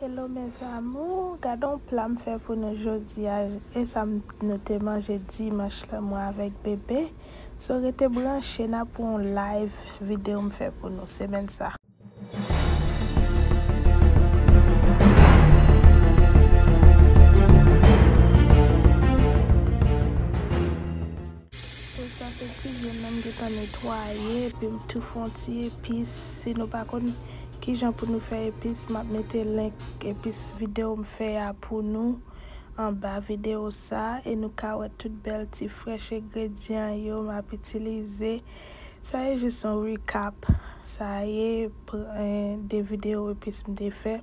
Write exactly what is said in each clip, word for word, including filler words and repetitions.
Hello mes amours, gade yon pla m fè pou nou jodi a, e sa m, nou te manje dimanch la, mwen avèk bebe. So rete branche, n ap yon live videyo m fè pou nou semèn sa. So sa se ti vyann nan m gentan netwaye, epi m tou fè yon ti epis. Si nou pa konn kijan pou nou fè epis, m ap mete link epis videyo m fè a pou nou anba videyo sa, e nou ka wè tout bèl ti frèch engredyan yo m ap itilize. Sa e jis yon recap. Sa e pr-, eh, de videyo epis m te fè.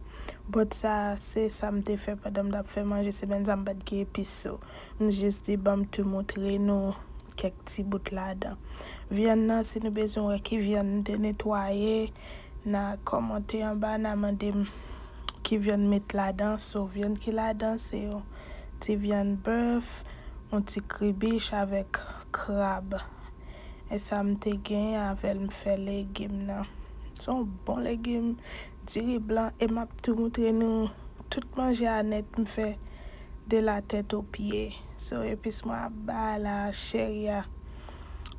But sa se sa m te fè pandan m t ap fè manje semèn sa, m pa t gen epis, so m jis di ban m tou montre nou kèk ti bout ladan. Vyann nan, si nou bezwen wè ki vyann m te netwaye, n a kòmante anba, n a mande m ki vyann m met ladan. So vyann ki ladan se yon ti vyann bèf, yon ti kribich avèk krab. E sa m te gen, avè l m fè legim nan. Se yon bon legim, diri blan, e m ap tou moutre nou tout manje a nèt m fè de la tèt o pye. So epis mwen ap bay la, cheri a.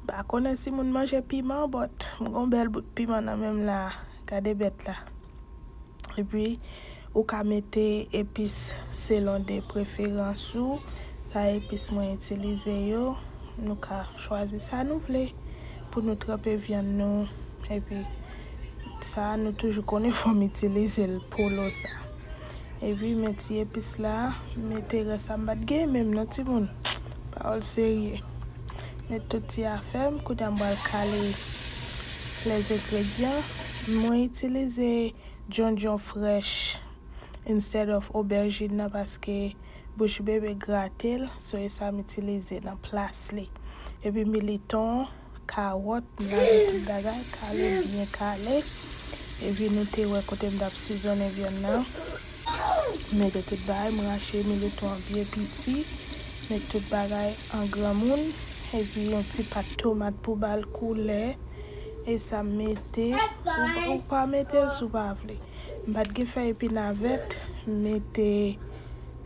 M pa konnen si moun manje piman, but m gon bèl bout piman nan men m la. Gade bèt la. Epi ou ka mete epis selon de preferans ou. Sa epis mwen itilize yo. Nou ka chwazi sa nou vle pou nou tranpe vyann nou. Epi sa nou toujou konnen fò m itilize l pou lo sa. Epi men ti epis la, mete rès sa m pa t gen menm non timoun. Pawòl serye. Met tout ti afè m, kounye a m pral kale les ingrédients. Mwen itilize djondjon frèch instead of obèjin nan paske bouch bebe grate l, so e sa m itilize nan plas li. Epi militon, kawòt, m lave tout bagay, kale byen kale. Epi nou te wè kote m t ap sizonnen vyann nan. Mete tout bagay, m rache militon an byen piti. Met tout bagay an granmoun. Epi yon ti pat tomat pou ba l koulè. E sa m mete. Ou pa, ou pa mete l si w pa vle. M pa t gen fèy epi navèt, m mete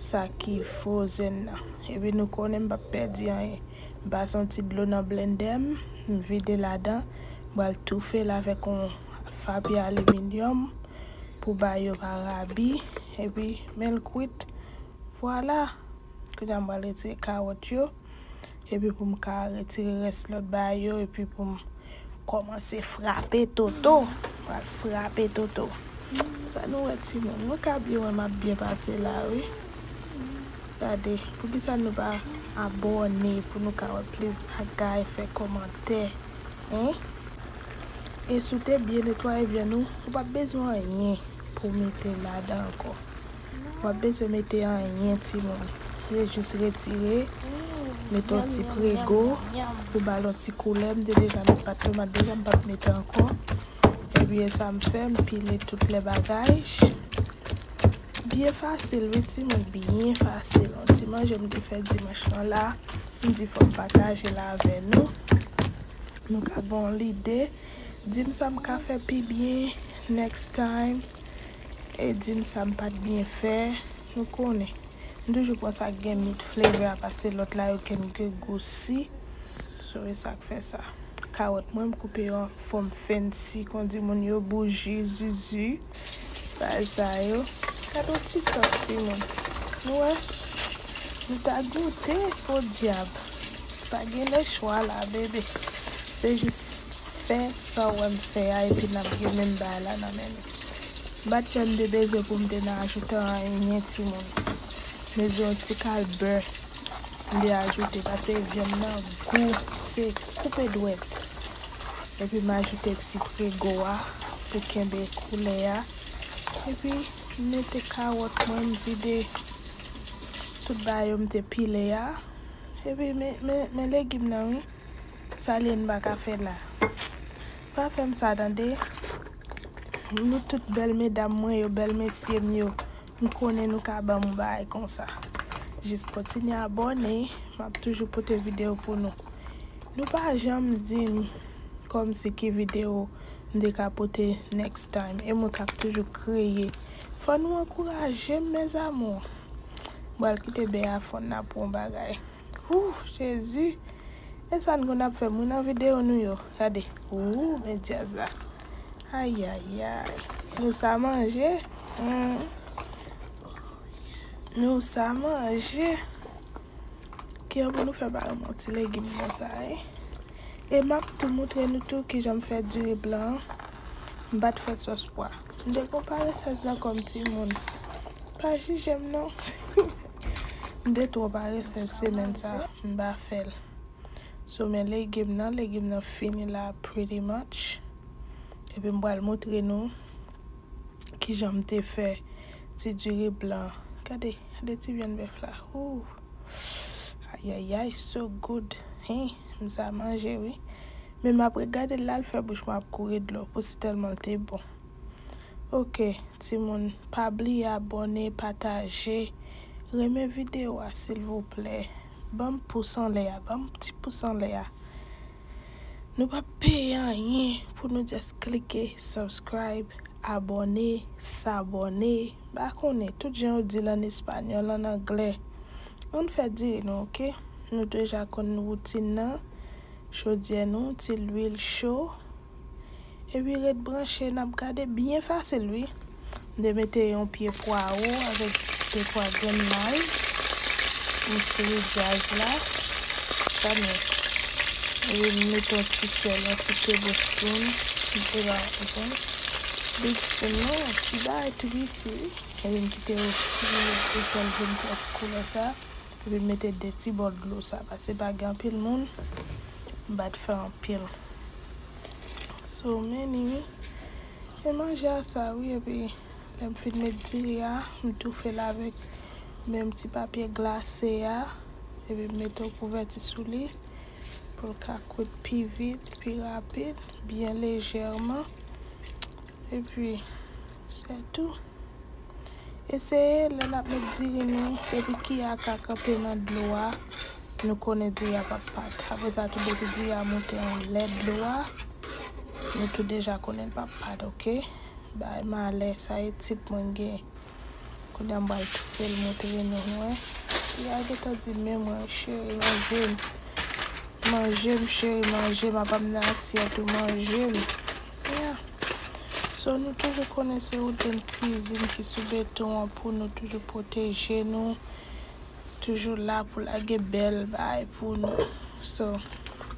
sa ki frozen nan. Epi nou konnen m p ap pèdi anyen. M pase yon ti dlo nan blendè m, m vide ladan, m pral toufe l avèk yon fabya aliminyòm pou bagay yo pa rabi, epi men l kwit. Vwala! Kounye a m pral retire kawòt yo, epi pou m ka retire rès lòt bagay yo, epi pou m kòmanse frape toto. M pral frape toto. Sa nou wè timoun, mwen ka byen wè m ap byen pase la wi. Gade, poukisa nou pa abòne pou nou ka wè plis bagay, fè kòmantè, en? E si w te byen netwaye vyann ou, ou p ap bezwen anyen pou w mete ladan ankò. W ap bezwen mete anyen timoun. Se jis retire, mete yon ti prego pou ba l yon ti koulè. M te deja met pat tomat deja, m p ap mete ankò. Ebyen sa m fè, m pile tout lè bagay. Byen fasil wi timoun, byen fasil. Yon ti manje m te fè dimanch lan la, m di fò m pataje l avè nou. Nou ka gen yon lide. Di m sa m ka fè pi byen next time. E di m sa m pa t byen fè. Nou konnen. M toujou pran sa k gen meat flavor a, paske lòt la yo ken gen gou si. So, e sa k fè sa. Kawòt mwen, m koupe yo an fòm fancy, kondi moun yo, bouji, zuzu. Bagay sa yo. Gade yon ti sòs, timoun. Nou wè? Nou ta goute, podyab. Pa gen lechwa la, bebe. Se jis fè sa w wè m fè a, epi n ap gen menm bagay la nan men nou. M pa t janm te bezwen pou m te nan ajoute anyen, timoun. Bezwen yon ti kal bè m te ajoute, paske vyann nan gou, se koupe dwèt. Epi m ajoute ti prego a pou kenbe koulè a. Epi m mete kawòt mwen, m vide tout bagay yo m te pile a. Epi men, men, men legim nan wi. Sa l ye n pa ka fè la. Pa fè m sa tande. Nou tout bèl medam mwen yo, bèl mesye m yo. M konnen nou ka ban m yon bagay konsa. Jis kontinye abòne, m ap toujou pote videyo pou nou. Nou pa janm di m kòmsi ki videyo m te ka pote next time. E mwen k ap toujou kreye Fò nou ankouraje m, mes amours. M pral kite bè a fonn nan pou yon bagay. Ouf, Jezi. E sa n konn ap fè moun nan videyo nou yo. Gade. Ou, men dyaz la. Ayayay. Nou sa manje. Hmm. Nou sa manje. Ki an pou nou fè ba yon ti legim konsa, hein? E m ap tou moutre nou tou kijan m fè diri blan an. M pa t fè sòs pwa. M te konpare sèz la kòm timoun. Pa jije m non. M te twò parese semèn sa, m pa fè l. So, men legim nan, legim nan fini la pretty much. Epi m pral moutre nou kijan m te fè ti diri blan. Gade, gade ti vyann bèf la. Ooh. Ayayay, so good. Hein, m sa manje wi. Men m ap regade l la, l fè bouch mwen ap kouri dlo pou si tèlman l te bon. Ok, timoun, pa bliye abòne, pataje, renmen videyo a silvouplè. Ban m pous anlè a, ban m ti pous anlè a. Nou p ap peye anyen pou nou just klike subscribe, abòne, sabòne. M pa konnen tout jan yo di l an espanyòl, an anglè. Ann fè diri nou, ok? Nou deja konn woutin nan. Chodyè nou, ti lwil cho. Epi ret branche, n ap gade, byen fasil wi. M te mete yon pye pwawo avèk de twa grenn lay. M sou dyaz la. Sa nou. Epi m mete yon ti sèl, yon ti tablespoon. M te ba yon big spoon non, yon ti bagay tou piti wi. Epi m kite yo fri, epi l vin pran ti koulè sa. Epi m mete de ti bò dlo sa, paske pa gen anpil moun, m pa t fè anpil. So many wi. E manje a sa wi, epi lè m fin met diri a, m toufe l avèk menm ti papye glase a, epi m mete yon kouvèti sou li, pou l ka kwit pi vit, pi rapid, byen lejèman. Epi, se tou. Eseye lè n ap met diri nou, depi ki a ka kanpe nan dlo a, nou konnen diri a p ap pat. Apre sa tou, depi diri a monte anlè dlo a, nou tou deja konnen l p ap pat, ok? Bay malè, sa e tip mwen gen. Kounye a m pral toufe l, montre nou, wè. Diri a gentan di men mwen, cheri, manje m. Manje m, cheri, manje m, apa m nan asyèt ou, manje m. Yeah. So, nou toujou konnen se Woodland Cuisine ki sou beton an pou nou toujou pwoteje nou. Toujou la pou lage bèl bagay pou nou. So,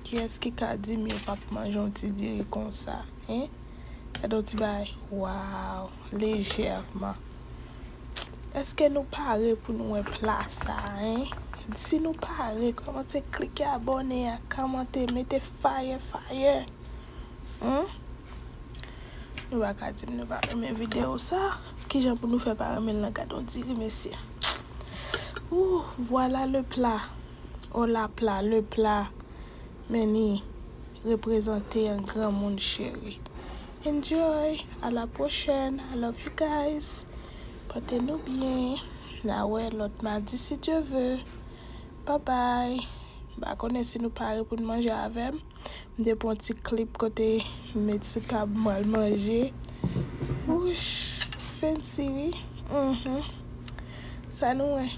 kiyès ki ka di m yo p ap manje yon ti diri konsa, hein? Gade yon ti bagay. Waw, lejèman. Èske nou pare pou nou wè pla sa, hein? Si nou pare, kòmanse klike abòne a, kòmante, mete fire, fire. Hmm? Nou pa ka di m nou pa renmen videyo sa. Kijan pou nou fè pa renmen l nan? Gade yon diri, mesye. Ooh, voilà le plat. Hola plat, le plat. Men li reprezante an granmoun cheri. Enjoy. À la prochaine. I love you guys. Pote nou byen. N a wè lòt madi si Dye ve. Bye bye. M pa konnen si nou pare pou n manje avè m. M te pran ti klip kote m met sou tab mwen al manje. Wouch, fancy wi. Mhm. Sa nou wè.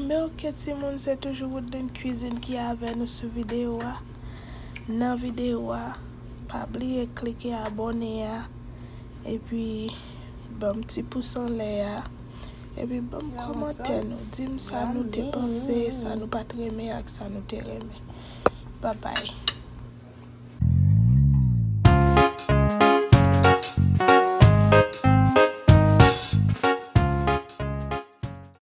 Men ok timoun, se toujou Woodland Cuisine ki avè nou sou videyo a. Nan videyo a, pa bliye klike abòne a. Epi, ban m ti pous anlè a. Epi, ban m kòmantè nou. Di m sa nou te panse, sa nou pa t renmen ak sa nou te renmen. Bye bye.